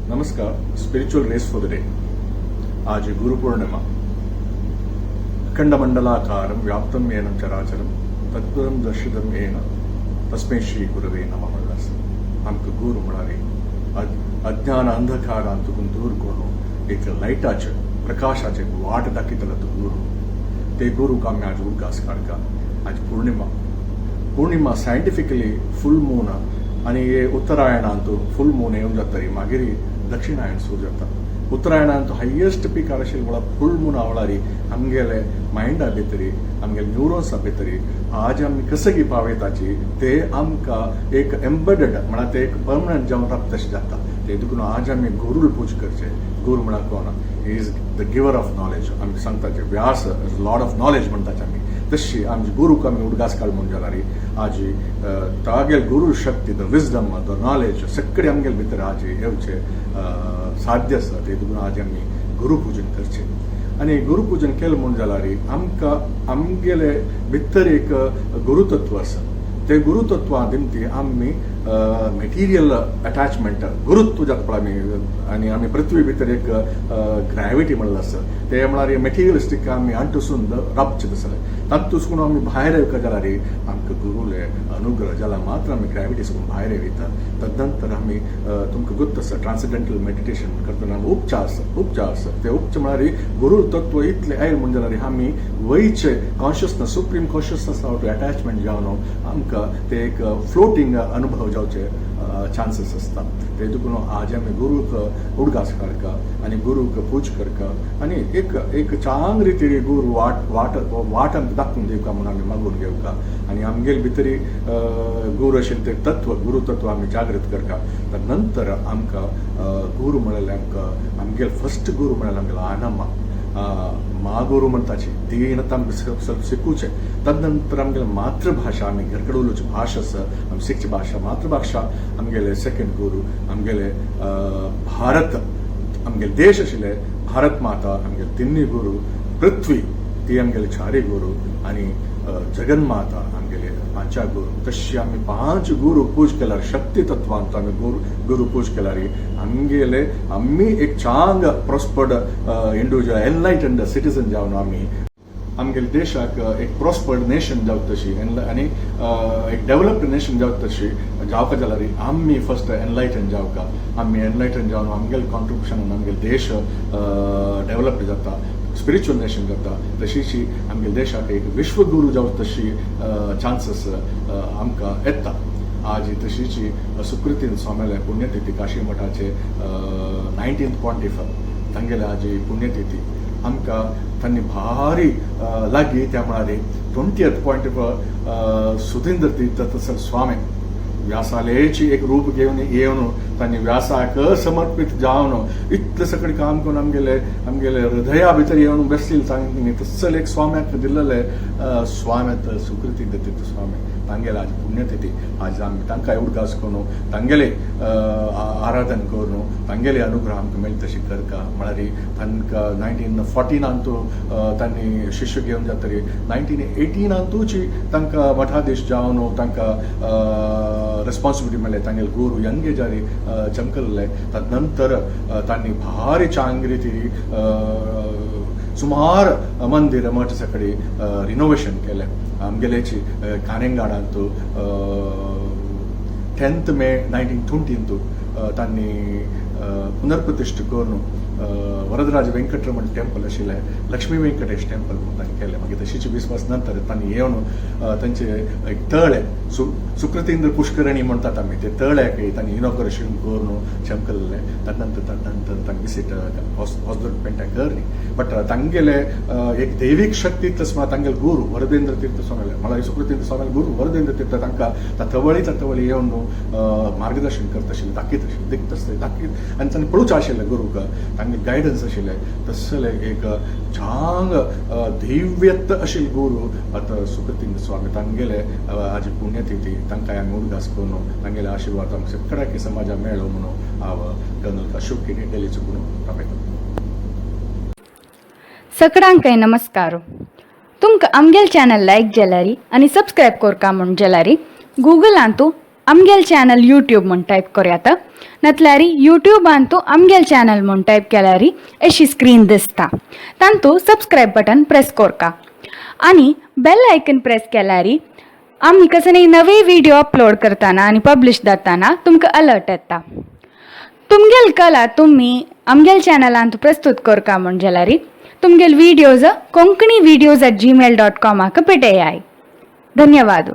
नमस्कार. Spiritual rays for the day. आज गुरु पूर्णिमा. अखंडमंडलाकारं व्याप्तं येन चराचरं तत्पदं दर्शितं येन तस्मै श्री गुरवे नमः म्हणलं आसा. आमकां गुरू म्हळ्यार अज्ञान अंधकारान तुकून दूर करून एक लायटाचे, प्रकाशाचे वाट दाखयतलो तो गुरू. ते गुरूक आमी आज उडगास काडका. आज पौर्णिमा. पौर्णिमा सायंटिफिकली फुल मून आनी हे उत्तरायणांत फुल मून येवन जातरी मागीर दक्षिणायन सुरू जाता. उत्तरायणांत हायेस्ट पीक आशिल्ले म्हळ्यार फुल मून आवळारी आमगेले मायंडा भितरी, आमगेले न्यूरोन्सा भितरी आज आमी कसगी पावयताची ते आमकां एक एम्बेडेड म्हळ्यार ते एक परमनंट जावन रावता तशें जाता. ते देखून आज आमी गुरूल पूज करचे. गुरू म्हळ्यार कोण? Is the giver of knowledge. आमी सांगताचे, Vyasa is lord of knowledge म्हणटाचे आमी. तशी आमचे गुरूक आमी उडगास काड म्हूण जाल्यार आज तागेल गुरू शक्ती, the wisdom, the knowledge सगळे आमगेले भितर आज येवचे साध्य आसा. ते देखून आज आमी गुरू पूजन करचे. आनी गुरुपूजन केलें म्हूण जाल्यार आमकां आमगेले भितर एक गुरुतत्व आसा. ते गुरुतत्वा निमती आमी मटेरियल अटॅचमेंट गुरुत्व जाता पळय आमी आनी आमी पृथ्वी भितर एक ग्रॅविटी म्हणलं आसा, ते म्हळ्यार मटेरियलिस्टीक आमी अंटूसून राबचे तसले. तातूंतसून आमी भायर येवका जाल्यार आमकां गुरुले अनुग्रह जाल्यार मात्र आमी ग्रॅविटी सून भायर येता. तदनंतर आमी तुमकां गुप्त आसा, ट्रान्सडेंटल मेडिटेशन करतना उपचार आसा, उपचार आसा. ते उपचार म्हळ्यार गुरु तत्व इतले आयल म्हूण जाल्यार आमी वयचे consciousness, supreme consciousness out attachment जावन आमकां ते एक फ्लोटींग अनुभव जावचे चान्सीस आसता. ते देखून आज आमी गुरूक उडगास काडका आनी गुरूक पूज करका आनी एक एक चांग रितीर गुरू वाट वाट वाट आमकां दाखोवन दिवका म्हणून आमी मागून घेवका आनी आमगेले भितरी गुरू आशिल्ले ते तत्व, गुरू तत्व आमी जागृत करका. तर नंतर आमकां गुरू म्हळ्यार आमकां आमगेले फर्स्ट गुरू म्हळ्यार आमगेलो आनम्मा, मा गुरू म्हणटाची ती आमकां ಸ್ವಲ್ಪ शिकूचें. तदनंतर आमगेले मातृभाशा, आमी घरकडे उलोवची भाशा आसा, आमी शिकची भाशा मातृभाशा आमगेले सेकंड गुरू. आमगेले भारत, आमगेले देश आशिल्ले भारत माता आमगेले तिन्ही गुरू. पृथ्वी ती आमगेले चारी गुरू आनी जगन्माता आमगेले पांचा गुरू. तशी आमी पांच गुरू पूज केल्यार, शक्ती तत्वांत आमी गुरू गुरू पूज केल्यार आमगेले आमी एक चांग प्रॉस्पर्ड इंडिविज्युअल, एनलायटन्ड सिटीजन जावन आमी आमगेले देशाक एक प्रॉस्पर्ड नेशन जावता तशी आनी एक डेव्हलप्ड नेशन जावता तशी जावका जाल्यार आमी फर्स्ट एनलायटन जावका. आमी एनलायटन जावन आमगेले कॉन्ट्रिब्युशन आमगेले देश डेव्हलप्ड जाता, स्पिरिच्युअल नेशन जाता. तशीची आमगेले देशाक एक विश्वगुरू जावता तशी चान्सीस आमकां येता. आज तशीची सुकृतीन स्वाम्याले पुण्यतिथी, काशी मठाचे 19th पॉन्टिफ, तांगेले आज पुण्यतिथी. आमकां तांणी भारी लागीं त्या म्हळ्यार 20th पॉन्टिफ सुधींद्र तीर्थ तसं स्वामी व्यासालेची एक रूप घेवन येवन तांणी व्यासाक समर्पित जावन इतलें सगळें काम करून आमगेले आमगेले हृदया भितर येवन बसली तांणी. तसले एक स्वाम्याक दिल्लेले स्वाम्यात सुकृती तीर्थ स्वामी, तांगेले आज पुण्यतिथी. आज आमी तांकां उडगास करून तांगेले आराधन करून तांगेले अनुग्रह आमकां मेळटा तशी करका. म्हळ्यार तांकां 1914नांतू तांणी शिष्य घेवन जातरी 1918नांतूची तांकां मठाधीश जावन तांकां रेस्पॉन्सिबिलिटी मेळ्ळे. तांगेले गुरू यंग एजारी चमकल्ले. तदनंतर तांणी भारी चांग रिती सुमार मंदिर मठ सगळे रिनोवेशन केलें. आमगेलेची कानेंगाडांतू 10th मे 1920 तांणी पुनर्प्रतिष्ठ करून वरदराज वेंकटरमण टेम्पल आशिल्लें, लक्ष्मी व्यंकटेश टेम्पल म्हणून तांणी केलें. मागीर तशीच 20 वर्स नंतर तांणी येवन तांचे एक तळें, सुकृतींद्र पुष्करणी म्हणटात आमी, ते तळ्याक तांणी इनॉग्रेशन करून चमकल्लें. तदनंतर तदनंतर तांणी विसीट होसदुर्ग पेंट्या करली. बट तांगेले एक दैवीक शक्ती तस्मा तांगेले गुरू वरदेंद्र तीर्थ स्वामी, म्हळ्यार सुकृतींद्र स्वामी गुरू वरदेंद्र तीर्थ तांकां तथवळी तथवळी येवन मार्गदर्शन करता आशिल्लें, दाखयत आशिल्लें, दिकत आसलें, दाखयत आनी तांणी पळोवचें आशिल्लें गुरूक, तांगे गायडन्स आशिल्लें. तसले एक चांग दिव्यत्व आशिल्ले गुरू आतां सुकृतींद्र स्वामी. तांगेले आज पुण्यतिथी. तांकां आमी उडगास करून तांगेले आशिर्वाद आमकां सगळ्या समाजा मेळो म्हणून हांव कर्नल अशोक किणी डेली चुकून रावयता. सगळ्यांकय नमस्कार. तुमकां आमगेल चॅनल लायक जाल्यारी आनी सबस्क्रायब करका म्हूण जाल्यारी गुगलांतू आमगेल चॅनल यूट्यूब म्हूण टायप करयात, नातल्यार यूट्यूबांतू आमगेल चॅनल म्हूण टायप केल्यार अशी स्क्रीन दिसता. तांतू सबस्क्रायब बटन प्रेस करका आनी बेल आयकन प्रेस केल्यार आमी कसले नवे व्हिडिओ अपलोड करतना आनी पब्लिश जाताना तुमकां अलर्ट येता. तुमगेल कला तुमी आमगेल चॅनलांत प्रस्तूत करका म्हूण जाल्यार तुमगेल videos konkanivideos@gmail.कॉमाक पेटयाय. धन्यवाद.